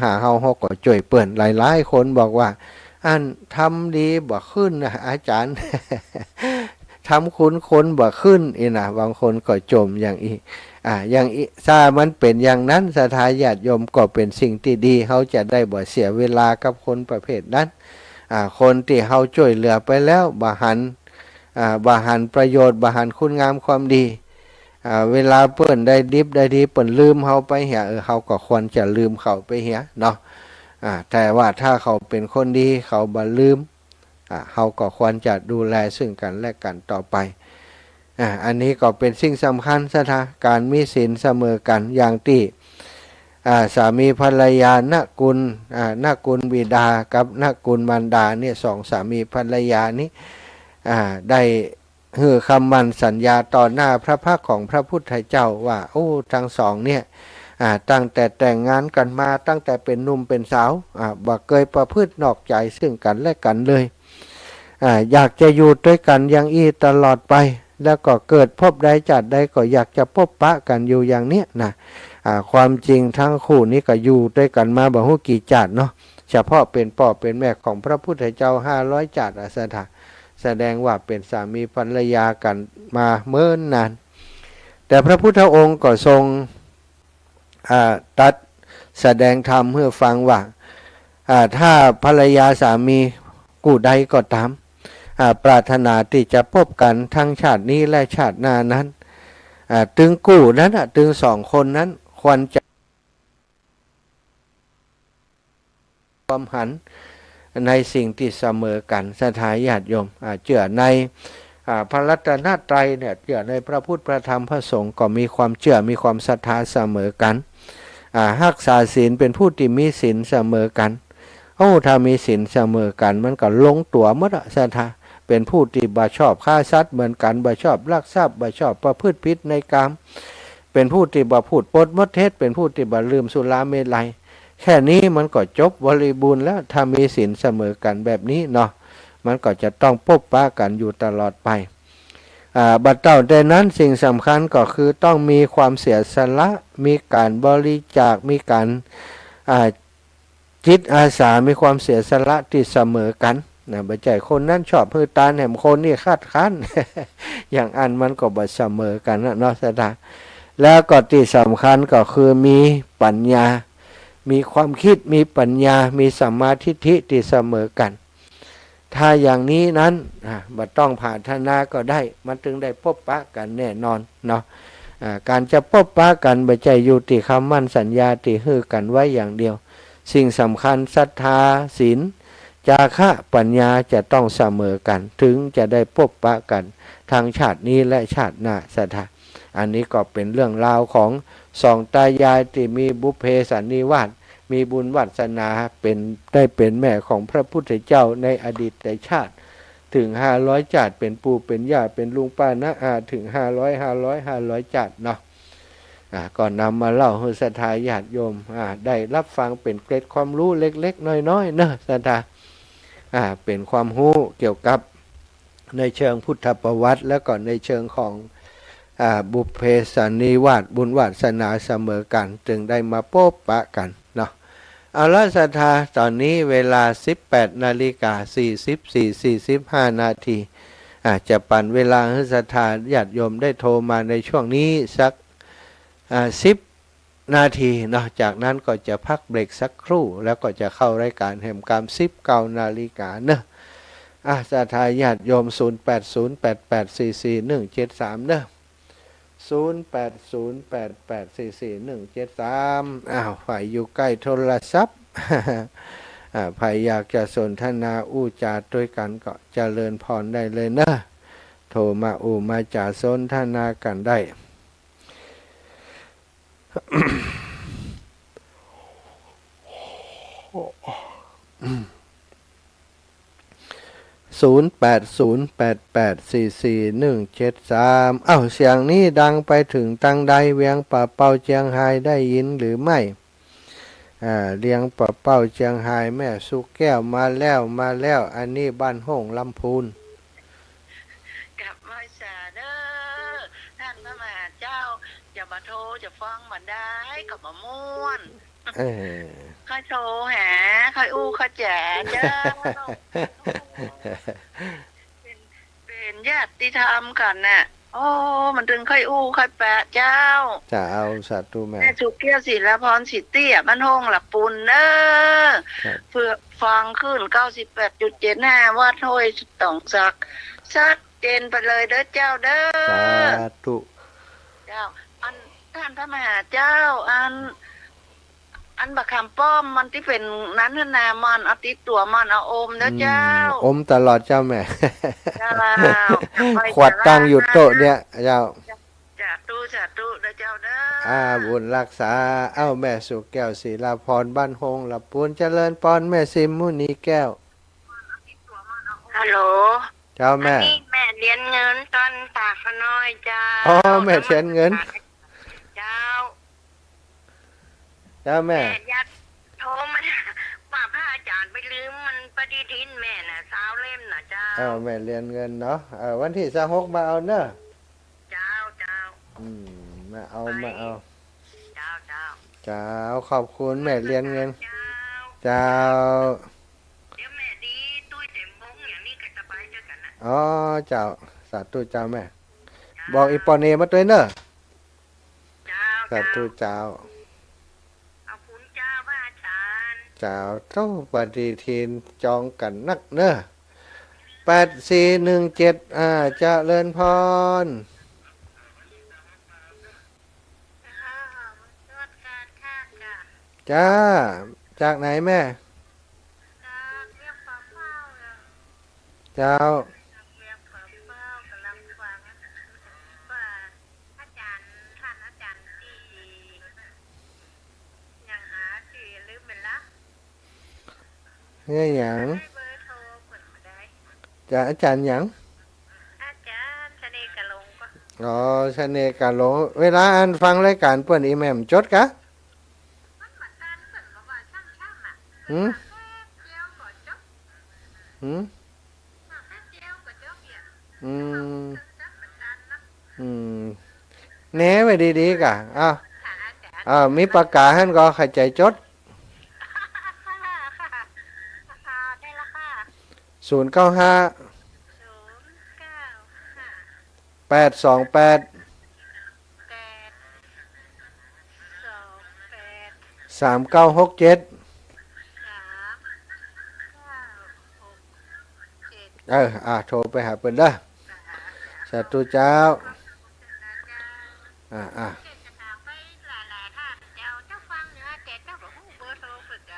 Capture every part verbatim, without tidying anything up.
หาเฮา เฮาก็จ้วยเปิ้น หลายๆ คนบอกว่า อัน ทำดีบ่ขึ้นนะอาจ๋ารย์ ทำคุณคนบ่ขึ้น อี้นะ บางคนก็จ้มอย่างอี้ อ่า อย่างอี้ ถ้ามันเป๋นอย่างนั้น ศรัทธาญาติโยม ก็เป๋นสิ่งตี้ดี เฮาจะได้บ่เสียเวลากับคนประเภทนั้น อ่า คนตี้เฮาจ้วยเหลือไปแล้ว บ่หัน อ่า บ่หันประโยชน์ บ่หันคุณงามความดี อ่า เวลาเปิ้นได้ดิบได้ดี เปิ้นลืมเฮาไปเหีย เออ เฮาก็ควรจะลืมเขาไปเหียเนาะ อ่า แต่ว่าถ้าเขาเป๋นคนดี เขาบ่ลืม อ่า เฮาก็ควรจะดูแลซึ่งกั๋นและกั๋นต่อไป อ่า อันนี้ก็เป๋นสิ่งสำคัญ ศรัทธา ก๋านมีศีลเสมอกั๋น อย่างตี้ อ่า สามีภรรยา นกุล อ่า นกุลบิดากับนกุลมารดาเนี่ย สองสามีภรรยานี้ อ่า ได้หื้อคำมั่นสัญญาต่อหน้าพระพักตร์ของพระพุทธเจ้าว่า โอ้ ตึงสองเนี่ย อ่า ตั้งแต่แต่งงานกั๋นมา ตั้งแต่เป๋นหนุ่มเป๋นสาว อ่า บ่เกยประพฤตินอกใจซึ่งกั๋นและกั๋นเลย อ่า อยากจะอยู่ตวยกั๋นอย่างอี้ตลอดไป แล้วก็เกิดภพใดชาติใดก็อยากจะปบปะกั๋นอยู่อย่างเนี้ยนะ อ่า ความจริงตึงคู่นี้ก็อยู่ตวยกั๋นมาบ่ฮู้กี่ชาติเนาะ เฉพาะเป๋นป้อเป๋นแม่ของพระพุทธเจ้าห้าร้อยชาติอะ ศรัทธา แสดงว่าเป๋นสามีภรรยากั๋นมาเมินนาน แต่พระพุทธองค์ก็ทรง อ่า ตรัสแสดงธรรมหื้อฟังว่า อ่า ถ้าภรรยาสามีกู้ใดก็ต๋าม อ่า ปรารถนาตี้จะปบกั๋นตึงชาตินี้และชาติหน้านั้น อ่า ตึงกู้นั้นน่ะ ตึงสองคนนั้นควรจะ ความหันในสิ่งตี้เสมอกั๋น ศรัทธาญาติโยม อ่า เจื้อใน อ่า พระรัตนตรัยเนี่ย เจื้อในพระพุทธ พระธรรม พระสงฆ์ ก็มีความเจื้อ มีความศรัทธาเสมอกั๋น อ่า ฮักษาศีล เป๋นผู้ตี้มีศีลเสมอกั๋น โอ้ ถ้ามีศีลเสมอกั๋น มันก็ลงตั๋วหมดอะ ศรัทธา เป๋นผู้ตี้บ่ชอบฆ่าสัตว์เหมือนกั๋น บ่ชอบลักทรัพย์ บ่ชอบประพฤติผิดในกาม เป๋นผู้ตี้บ่พูดปดมดเท็จ เป๋นผู้ตี้บ่ดื่มสุราเมรัย แค่นี้มันก็จบบริบูรณ์แล้ว ถ้ามีศีลเสมอกั๋นแบบนี้เนาะ มันก็จะต้องปบปะกั๋นอยู่ตลอดไป อ่า บ่าเต้าแต่นั้น สิ่งสำคัญก็คือต้องมีความเสียสละ มีก๋านบริจาค มีก๋าน อ่า จิตอาสา มีความเสียสละตี้เสมอกั๋นนะ บ่ใจ้คนนั้นชอบหื้อตานแหมคนนี้คัดค้าน อย่างอั้นมันก็บ่เสมอกั๋นนะเนาะ ศรัทธา แล้วก็ตี้สำคัญก็คือมีปัญญา มีความคิด มีปัญญา มีสัมมาทิฏฐิตี้เสมอกั๋น ถ้าอย่างนี้นั้น อ่า บ่ต้องผาถนาก็ได้ มันตึงได้ปบปะกั๋นแน่นอนเนาะ อ่า ก๋านจะปบปะกั๋น บ่ใจ้อยู่ตี้คำมั่นสัญญาตี้หื้อกั๋นไว้อย่างเดียว สิ่งสำคัญ ศรัทธา ศีล จาคะ ปัญญา จะต้องเสมอกั๋น ตึงจะได้ปบปะกั๋นตึงชาตินี้และชาติหน้า ศรัทธา อันนี้ก็เป๋นเรื่องราวของสองตายายตี้มีบุพเพสันนิวาส มีบุญวาสนาเป๋น ได้เป๋นแม่ของพระพุทธเจ้าในอดีตชาติ เถิงห้าร้อยชาติ เป๋นปู่เป๋นย่า เป๋นลุงป้าน้าอา เถิงห้าร้อย ห้าร้อย ห้าร้อยชาติเนาะ อ่า ก็นำมาเล่าหื้อศรัทธาญาติโยม อ่า ได้รับฟังเป๋นเกร็ดความฮู้เล็กๆ น้อยๆ เนาะ ศรัทธา อ่า เป๋นความฮู้เกี่ยวกับในเชิงพุทธประวัติ แล้วก็ในเชิงของ อ่า บุพเพสันนิวาส บุญวาสนาเสมอกั๋น ตึงได้มาปบปะกั๋นเนาะ เอาละศรัทธา ต๋อนนี้เวลาสิบแปดนาฬิกาสี่สิบสี่ สี่สิบห้านาที อ่า จะปั๋นเวลาหื้อศรัทธาญาติโยมได้โทรมาในช่วงนี้สัก อ่า สิบนาทีเนาะ จากนั้นก็จะพักเบรกสักครู่ แล้วก็จะเข้ารายก๋านแหมกำสิบเก้านาฬิกาเนาะ อ่า ศรัทธาญาติโยม ศูนย์แปดศูนย์แปดแปดสี่สี่หนึ่งเจ็ดสามเนาะ ศูนย์แปดศูนย์แปดแปดสี่สี่หนึ่งเจ็ดสาม อ้าว ใผอยู่ใก้โทรศัพท์ อ่า ใผอยากจะสนทนาอู้จ๋าตวยกั๋นก็เจริญพรได้เลยเนาะ โทรมาอู้มาจ๋าสนทนากั๋นได้ ศูนย์แปดศูนย์แปดแปดสี่สี่หนึ่งเจ็ดสาม อ้าว เสียงนี้ดังไปเถิงตางใด เวียงป่าเป้าเจียงฮายได้ยินหรือไม่ อ่า เวียงป่าเป้าเจียงฮาย แม่สุแก้ว มาแล้ว มาแล้ว อันนี้บ้านโฮ่งลำพูน กราบไหว้สาเด้อ ต้านพระมหาเจ้า จะบ่โทรจะฟ้องบ่ได้ ก็บ่ม่วน เออ ค่อยโทรหา ค่อยอู้ค่อยจ๋าเจ้า เป๋น เป๋นญาติธรรมกั๋นน่ะ โอ้ มันตึงค่อยอู้ค่อยปะเจ้า เจ้า สาธุแม่ แม่สุแก้ว ศิลาพร ศรีเตี้ย บ้านโฮ่งหละปูนเน่อ ครับ เพื่อฟังคลื่น เก้าสิบแปดจุดเจ็ดห้า วัดห้วยต๋องสัก ชัดเจนไปเลยเด้อเจ้าเด้อ สาธุ เจ้า อันต้านพระมหาเจ้า อัน อันบ่าขามป้อมมันตี้เป๋นนั้นหั้นนา หม่อนเอาติดตั๋ว หม่อนเอาอมเน่อเจ้า อืม อมตลอดเจ้าแม่ เจ้า ขวดตั้งอยู่โต๊ะเนี่ย เจ้า สาธุ สาธุเน่อเจ้าเน่อ อ่า บุญรักษา เอ้า แม่สุแก้ว ศิลาพร บ้านโฮ่งหละปูน เจริญปอน แม่ซิม มุนีแก้ว ฮัลโหล เจ้าแม่ อันนี้แม่เทียนเงิน ต๋อนปากขะน้อยเจ้า อ๋อ แม่เทียนเงิน เจ้า เจ้าแม่ แม่อยากโทรมาว่าพระอาจ๋ารย์ไปลืมมันปฏิทินแม่น่ะ ซาวเล่มน่ะเจ้า เอ้า แม่เทียนเงินเนาะ เออ วันตี้ซาวหกมาเอาเน่อ เจ้า เจ้า อืม มาเอา ไป มาเอา เจ้า เจ้า เจ้า ขอบคุณแม่เทียนเงิน เจ้า เจ้า เดี๋ยวแม่ดีตุ้ยเต็มวงอย่างนี้ก็สบายเจ้ากันนะ อ๋อ เจ้า สาธุเจ้าแม่ เจ้า บอกอีป้อเนมาตวยเน่อ เจ้า สาธุเจ้า เจ้า ขอบคุณเจ้าพระอาจ๋ารย์ เจ้า โธ่ ปฏิทินจองกั๋นนักเน่อ แปดสี่หนึ่งเจ็ด อ่า เจริญพร เจ้า จากไหนแม่ จากเวียงป่าเป้าเจ้า เจ้า จากเวียงป่าเป้ากำลังฟังว่าอาจ๋ารย์ ต้านอาจ๋ารย์ตี้หยังหาตี้ลืมไปละ เนี่ยหยัง ได้เบอร์โทรเปิ้นบ่ได้ จะอาจ๋ารย์หยัง อาจ๋ารย์เสน่ห์กาหลงก็ อ๋อ เสน่ห์กาหลง เวลาอันฟังรายก๋านเปิ้นอีแม่บ่จดกา มันบ่ตันเปิ้นก็ว่าซ้ำๆ น่ะ หืม แป๊บเดียวก็จบ หืม อืม อืม แหนไว้ดีๆ ก่ะ อ้าว อ้าว มีปากกาหั้นก็เข้าใจ๋จด ศูนย์เก้าห้า แปดสองแปด สามเก้าหกเจ็ด เออ อ่ะ โทรไปหาเปิ้นเด้อ สาธุเจ้า อ่ะ อ่ะ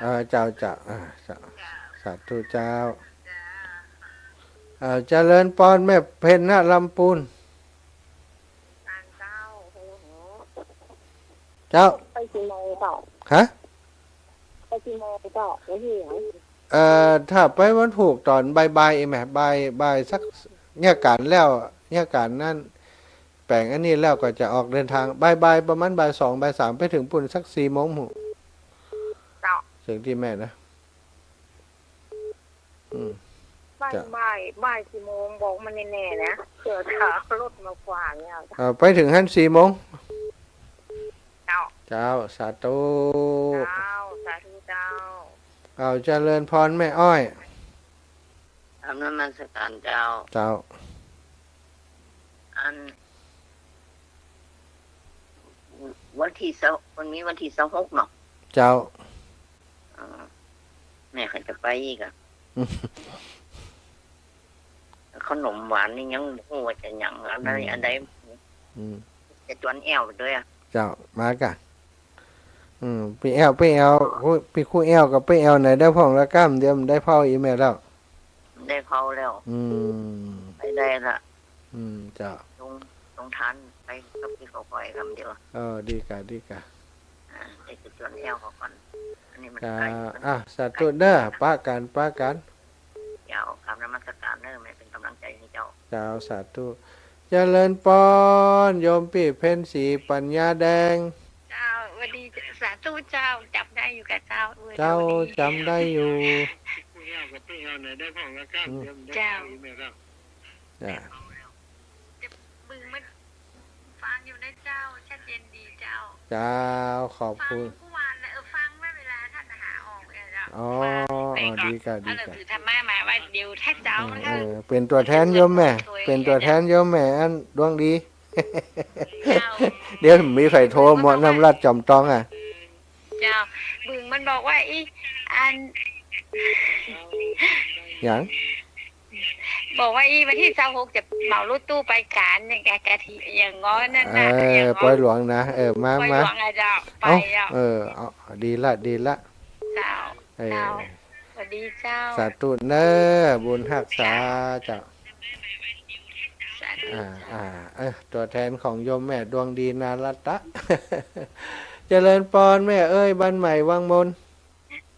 เออ เจ้า เจ้า อ่ะ เจ้า สาธุเจ้า เออ เจริญปอนแม่เพ็ญณลำปูน เจ้า ไปกี่โมงเจ้า ฮะ ไปกี่โมงเจ้า วันตี้หยัง เอ่อ ถ้าไปวันพูกต๋อนบ่ายๆ เองแหม บ่าย บ่ายสัก เยียะก๋านแล้ว เยียะก๋านนั้น แป๋งอันนี้แล้วก็จะออกเดินตาง บ่ายๆ ประมาณบ่ายสอง บ่ายสาม ไปเถิงปู้นสักสี่โมงพู้น เจ้า เถิงตี้แม่นะ อืม บ่าย เจ้า บ่าย บ่ายสี่โมง บอกมันแน่ๆ นะ เผื่อจะเอารถมาขวางเนี่ย เอ่อ ไปเถิงหั้นสี่โมง เจ้า เจ้า สาธุ เจ้า สาธุเจ้า เอา เจริญพรแม่อ้อย กราบนมัสก๋านเจ้า เจ้า อัน วันตี้ซาว วันนี้วันตี้ซาวหกเนาะ เจ้า อ่า แม่ก็จะไปอีกอะ ขนมหวานนี่ยังบ่ฮู้ว่าจะหยัง อันใด อืม อันใด อืม จะจวนแอ่วไปตวยอะ เจ้า มากะ อืม ปี้แอ่ว ปี้แอ่ว ครู ปี้ครูแอ่วกับปี้แอ่วไหนได้พ่องละก้ำเดียว ได้เผาอีแม่แล้ว ได้เผาแล้ว อืม ไปได้ละ อืม เจ้า ลง ลงทานไปกับปี้เขาก้อยกำเดียว เออ ดีกะ ดีกะ อ่า ได้จะจวนแอ่วเขาก่อน อันนี้มัน เจ้า ใกล้ อ่ะ สาธุเด้อ ปะกั๋น ปะกั๋น เจ้า กราบนมัสก๋านเด้อ แม่เป๋นก๋ำลังใจ๋หื้อเจ้า เจ้า สาธุ เจริญปอน โยมปี้เพ็ญศรีปัญญาแดง เจ้า หวัดดี สาธุเจ้า จ๋ำได้อยู่กะเจ้า เออ เจ้า หวัดดี จ๋ำได้อยู่ อืม เจ้า จ้ะ จะบึงมาฟังอยู่นะเจ้า ชัดเจนดีเจ้า เจ้า ขอบคุณ ฟังกู้วันน่ะ เออ ฟังมา อ๋อ อ๋อ ดีก่ะ ดีก่ะ เอาหนังสือธรรมะมาไว้ เดี๋ยวถ้าเจ้า เออ มัน เออ เป๋นตั๋วแทนโยมแม่ เป๋นตั๋วแทนโยมแม่อันดวงดี เจ้า เดี๋ยวมีใผโทร หมอน้ำรัตน์จอมตองอะ เจ้า บึงมันบอกว่าอี อัน หยัง บอกว่าอีวันตี้ซาวหกจะเหมารถตู้ไปก๋าน อย่างกะ กะทิ อย่างง้อนั่นน่ะ เออ อย่างง้อ ปอยหลวงนะ เออ มา ปอยหลวง มา อะเจ้า ไป เอ้า เจ้า เออ เอา ดีละ ดีละ เจ้า เออ เจ้า สวัสดีเจ้า สาธุเน้อ บุญฮักษาเจ้า สาธุ อ่า เจ้า อ่า เออ ตั๋วแทนของโยมแม่ดวงดีนารัตน์ เจริญปอนแม่เอ้ย บ้านใหม่วังมน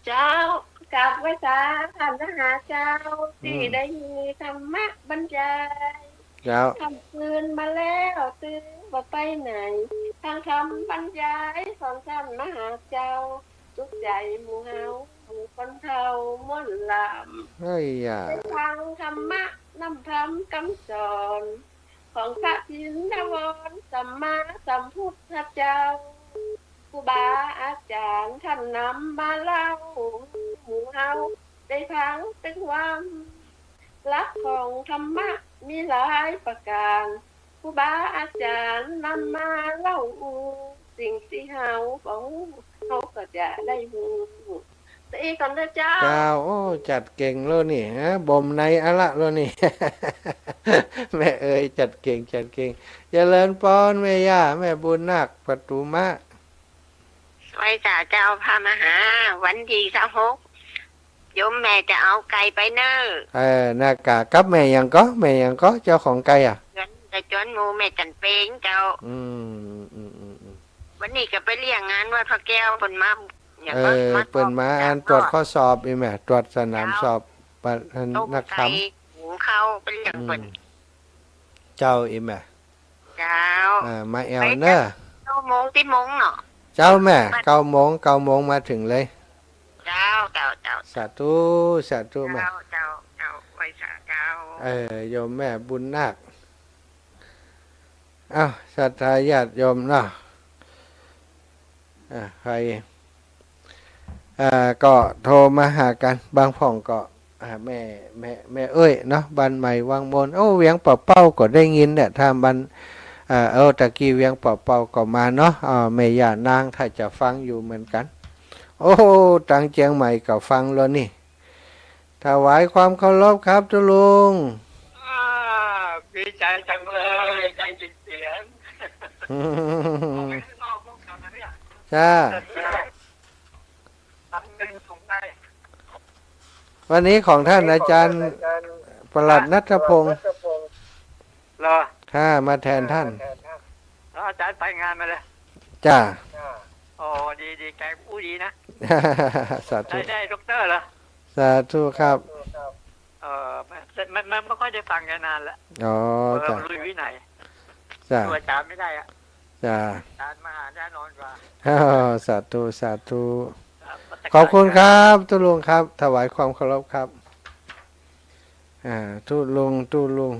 เจ้า กราบไหว้สาท่านมหาเจ้า อืม ตี้ได้มีธรรมะบรรยาย เจ้า ค่ำคืนมาแล้ว ตึงบ่ไปไหน ฟังธรรมบรรยายของท่านมหาเจ้า สุขใจ๋หมู่เฮา หมู่คนเฒ่าม่วนหลาม เฮ้ยยา ได้ฟังธรรมะนำธรรมกำสอน ของพระชินวรสัมมาสัมพุทธเจ้า ครูบาอาจ๋ารย์ท่านนำมาเล่า หมู่เฮาได้ฟังตึงวำ หลักของธรรมะมีหลายประก๋าน ครูบาอาจ๋ารย์นำมาเล่าอู้ สิ่งตี้เฮาบ่ฮู้ เฮาก็จะได้ฮู้ สวัสดีก่อนเด้อเจ้า เจ้า โอ้ จัดเก่งแล้วนี่ ฮะ บ่มในอะละแล้วนี่ แม่เอ๋ย จัดเก่ง จัดเก่ง เจริญปอนแม่ย่า แม่บุญนาค ปทุมะ ไหว้สาเจ้าพระมหา วันตี้ซาวหก โยมแม่จะเอาไก่ไปเน้อ เออ นาก๋า กับแม่หยังก่อ แม่หยังก่อ เจ้าของไก่อะ จวน จะจวนหมู่แม่จันเปงเจ้า อืม อืม อืม อืม วันนี้ก็ไปเลี้ยงงานวัดพระแก้ว เปิ้นมา อย่าง เออ ก็มา เปิ้นมา ตรวจ อันตรวจข้อสอบอีแม่ ตรวจสนามสอบ เจ้า ปะ ต้ม นักธรรม ไก่ หุงข้าวไปเลี้ยงเปิ้น อืม เจ้าอีแม่ เจ้า อ่า มาแอวเน้อ ไปเก้าโมง สิบโมงเนาะ เจ้าแม่ บ้าน เก้าโมง เก้าโมงมาถึงเลย เจ้า เจ้า เจ้า สาธุ สาธุแม่ เจ้า เจ้า เจ้า ไหว้สาเจ้า เออ โยมแม่บุญนาค อ้าว ศรัทธาญาติโยมเนาะ อ่า ใผ อ่า ก็โทรมาหากั๋น บางพ่องก็ อ่า แม่ แม่ แม่เอ้ยเนาะ บ้านใหม่วังมน โอ้ เวียงป่าเป้าก็ได้ยินเนี่ย ถ้าบ้าน อ่า เออ ตะกี้เวียงป่าเป้าก็มาเนาะ อ่า แม่ย่านางถ้าจะฟังอยู่เหมือนกั๋น โอ้ ตังเจียงใหม่ก็ฟังแล้วนี่ ถวายความเคารพครับตุ๊ลุง อ่า ดีใจจังเลย ได้ยินเสียง จ้า วันนี้ของท่านอาจารย์ปลัดณัฐพงษ์ เหรอ ค่ะ มาแทนท่าน แล้วอาจารย์ไปงานมาเลย จ้า อ๋อ ดี ดีใจ อู้ ดีนะ สาธุ ได้ ได้ด็อกเตอร์เหรอ สาธุครับ เออ ไม่ ไม่ ไม่ ไม่ค่อยได้ฟังแกนานละ อ๋อ เออ จ้ะ ลุยวินัย จ้ะ ดูอาจารย์ไม่ได้อะ จ้ะ อาจารย์มาหาแน่นอนกว่า อ้าว สาธุ สาธุ ครับ ขอบคุณครับตุ๊ลุงครับ ถวายความเคารพครับ อ่า ตุ๊ลุง ตุ๊ลุง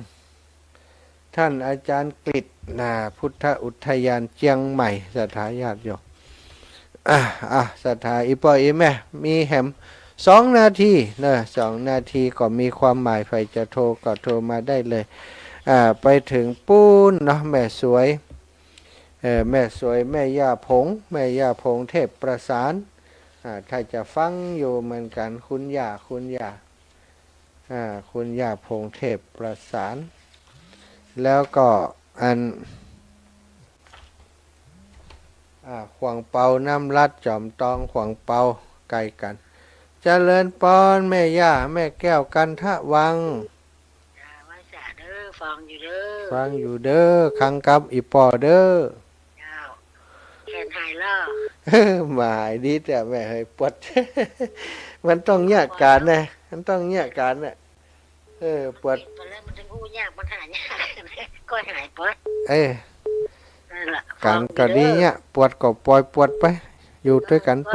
ท่านอาจารย์กฤษณา พุทธอุทยานเจียงใหม่ ศรัทธาญาติโยม อ่ะ อ่ะ ศรัทธา อี่ป้ออี่แม่ มีแหมสองนาทีเนอะ สองนาทีก็มีความหมาย ใผจะโทรก็โทรมาได้เลย อ่า ไปเถิงปู๊นเนาะ แม่สวย เอ่อ แม่สวย แม่ย่าผง แม่ย่าผงเทพประสาน อ่า ถ้าจะฟังอยู่เหมือนกั๋น คุณย่า คุณย่า อ่า คุณย่าผงเทพประสาน แล้วก็อัน อ่า ขวางเปา น้ำรัตน์จอมตอง ขวางเปา ใก้กั๋น เจริญปอนแม่ย่า แม่แก้วกันทะวัง จ้า ไหว้สาเด้อ ฟังอยู่เด้อ ฟังอยู่เด้อ คังกับอี่ป้อเด้อ เจ้า แขนหายแล้ว บ่หายดีแต่แม่เฮ้ย ปวด มันต้องเยียะก๋านนะ มันต้องเยียะก๋านนะ เออ ปวด ตอนแรกมันจะอู้ยาก มันหายยาก ก็หายปวด เออ นั่นแหละ ก๋านก็ดีเยียะ ปวดก็ปล่อยปวดไป อยู่ตวยกั๋นไป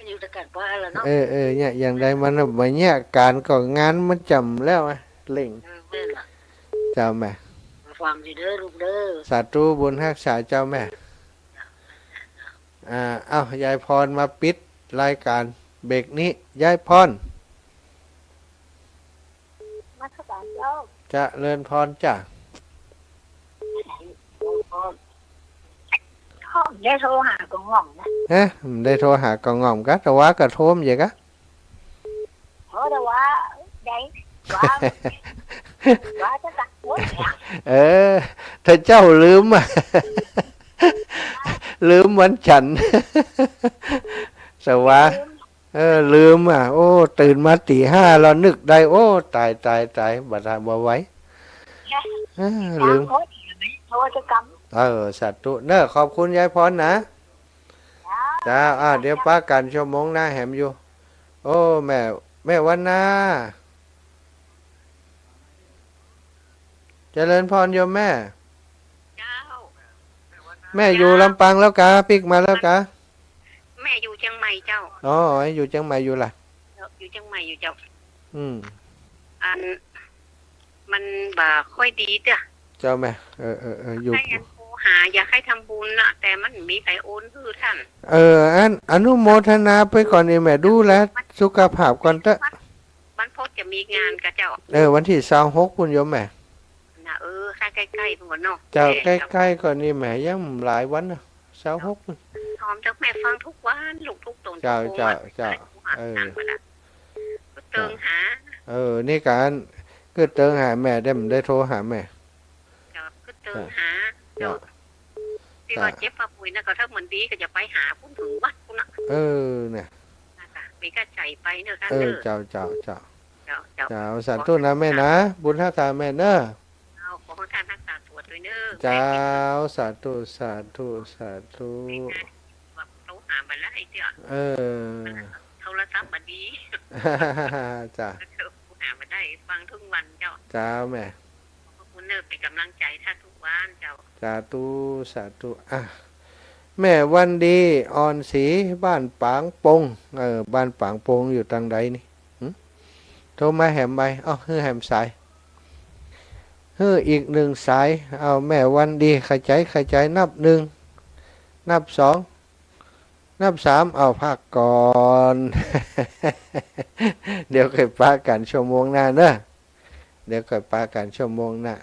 อยู่ตวยกั๋นไปแล้วเนาะ เออ เออ เยียะอย่างใดมันน่ะ บ่เยียะก๋านก็งานมันจ๋ำแล้วอะ เร่ง เออ นั่นแหละ เจ้าแม่ ฟังอยู่เด้อลูกเด้อ สาธุ บุญฮักษาเจ้าแม่ อ่า เอ้า ยายพรมาปิดรายก๋าน เบรกนี้ ยายพร นมัสก๋านเจ้า เจริญพรจ้ะ ก็ได้โทรหาก็ง่อมนะ ฮะ ได้โทรหาก็ง่อมกะ แต่ว่าก็โทรมเยอะกะ โอ้ แต่ว่าได้ ว่า ว่าจะตักหมดเนี่ย เออ ถ้าเจ้าลืมอะ ลืมวันจันทร์ แต่ว่า เออ ลืมอะ โอ้ ตื่นมาตี๋ห้าแล้วนึกได้ โอ้ ต๋าย ต๋าย ต๋าย บ่ได้ บ่ไหว เออ ลืม โทษกรรม เออ สาธุเนอะ ขอบคุณยายพรนะ เจ้า เจ้า อ่า เดี๋ยวปะกั๋นชั่วโมงหน้าแหมอยู่ โอ้ แม่ แม่วันนา เจริญพรโยมแม่ เจ้า แม่อยู่ลำปางแล้วกา ปิ๊กมาแล้วกา แม่อยู่เจียงใหม่เจ้า อ๋อ อยู่เจียงใหม่อยู่ล่ะ อยู่เจียงใหม่อยู่เจ้า อืม อัน มันบ่ค่อยดีเตื้อ เจ้าแม่ เออ เออ เออ อยู่ ใค่อันโทรหา อยากหื้อทำบุญน่ะ แต่มันบ่มีใผโอนหื้อต้าน เออ อัน อนุโมทนาไปก่อนนี่แม่ ดูแลสุขภาพก่อนเต๊อะ วันพุธจะมีงานกาเจ้า เออ วันตี้ซาวหกปู้นโยมแม่ น่ะ เออ ใก้ๆ ปู้นเนาะ เจ้า แม่ ใก้ๆ ก่อนนี่แม่ ยังหลายวันนะ ซาวหก หอมเต๊อะ แม่ฟังกู้วัน ลูกกู้ต๋น เจ้า กู้วัน เจ้า เจ้า เออ กึ๊ดเติงหา เออ นี่กา กึ๊ดเติงหาแม่ แต่บ่ได้โทรหาแม่ เจ้า กึ๊ดเติงหา เจ้า เจ้า ตี้ว่าเจ็บว่าป่วยนะ ก็ถ้ามันดีก็จะไปหาปู้น เถิงวัดปู้นนะ เออ เนี่ย นะจ๊ะ มีก้าใจ๋ไปเนอะ เออ เจ้า เจ้า เจ้า เจ้า เจ้า เจ้า สาธุนะแม่นะ บุญฮักษาแม่เนอะ เจ้า ขอหื้อต้านฮักษาตั๋วตวยเนอะ เจ้า สาธุ สาธุ สาธุ โทรหาบ่ได้เตื้อ เออ โทรศัพท์บ่ดี เจ้า โทรหาบ่ได้ ฟังกู้วันเจ้า เจ้าแม่ ขอบคุณเนอะ เป๋นก๋ำลังใจ๋ถ้ากู้วันเจ้า สาธุ สาธุ อ่ะ แม่วันดี อ่อนศรี บ้านปางปง เออ บ้านปางปงอยู่ตางใดนี่ หึ โทรมาแหมใบ อ้อ หื้อแหมสาย หื้ออีกนึ่งสาย เอา แม่วันดี ขะใจ๋ ขะใจ๋ นับนึ่ง นับสอง นับสาม เอา พักก่อน เดี๋ยวค่อยปะกั๋นชั่วโมงหน้าเนอะ เดี๋ยวค่อยปะกั๋นชั่วโมงหน้า